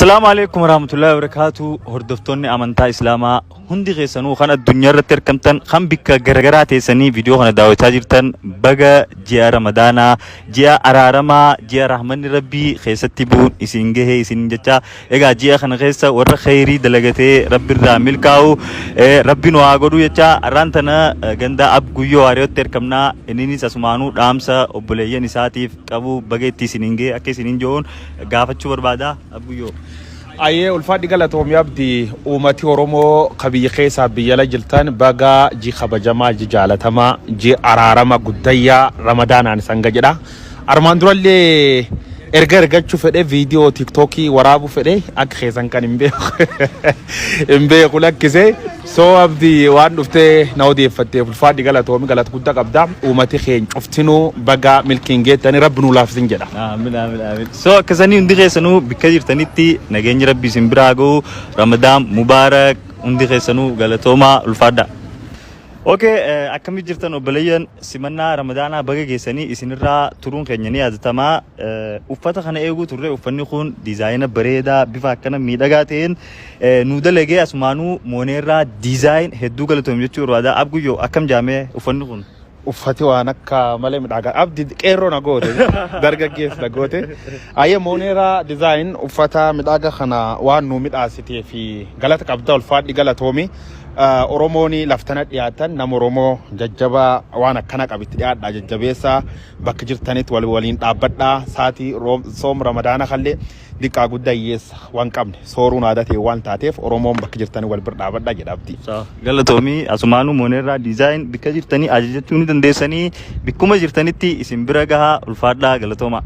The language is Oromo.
Asalaamu alaikum warahmatullahi wabarakatuh. Hordoftoonni amantaa Islaamaa hundi keessanuu kan addunyaa irratti argamtan, kan bikka garagaraa teessanii viidiyoo kana daawwachaa jirtan, baga ji'a Ramadaanaa, ji'a araaramaa, ji'a rahmanni Rabbii keessatti bu'uun isin gahee isin jecha. Egaa ji'a kana keessa warra kheyrii dalagatee Rabbi irraa milkaa'u Rabbi nu haa godhu jecha. Har'aan tana ganda Abguyyoo Waariyootti argamnaa. Inninis asumaanuu dhaamsa obboleeyyan isaatiif qabu baga itti isiniin gahe akka isiniin jiruun gaafachuu barbaada. Abguyyoo. Ayyee, ulfaadhi, galatoomi Abdi. Uummati Oromoo ka biyya keessaa biyya ala jirtan, baga ji kabajamaa, ji jaalatamaa, ji araarama guddayyaa Ramadaanaan sanga jedha. Armaan durallee erga ergachuu fedhe, viidiyoo TikTokii waraabuu fedhe, akka keessan kan hin beeku lakkise. So Abdi, waan dhuftee na odeeffatteef ulfaadhi, galatoomi, galata guddaa qabda. Uummati keenya cuftinuu baga milkiin geettanii, Rabbi nuu laafsin jedha. Aamin, aamin, aamin. So akkasanii hundi keessanuu bikka jirtanitti nageenyi Rabbi isin biraa gahu. Ramadaan Mubaarak. Hundi keessanuu galatoomaa, ulfaadha. Okay, akkamitti jirtan obboleeyyan? Simannaa Ramadaanaa baga geessanii. Isinirraa turuun keenya ni yaadatamaa. Uffata kana eeguu turre. Uffanni kun diizaayina bareedaa bifa akkana miidhagaa ta'een nu dalagee. Asumaanuu Mooneerraa Design hedduu galatoom jechuu barbaada. Abguyyoo, akkam jaamee uffanni kun? Uffati waan akka malee midhaagaa. Abdi, qeerroo na goote, dargaggeessa na goote. Ayyee, Mooneeraa Design uffata midhaagaa kana waan nu midhaasitee fi galata qabda, ulfaadhi, galatoomi. Oromoon laftana dhiyaatan, nama Oromoo jajjabaa waan akkana qabitti dhiyaadha, jajjabeessaa, bakka jirtanitti wal waliin dhaabbadhaa. Saatii soom Ramadaana kallee diqqaa guddaa hiyyeessa waan qabne sooruun aadaa ta'e waan taateef, Oromoon bakka jirtanii wal bira dhaabbadhaa jedha Abdii. Galatoomii. Asumaanuu Mooneerraa Design bikka jirtanii ajajachuu ni dandeessanii, bikkuma jirtanitti isin bira gahaa. Ulfaadhaa, galatooma.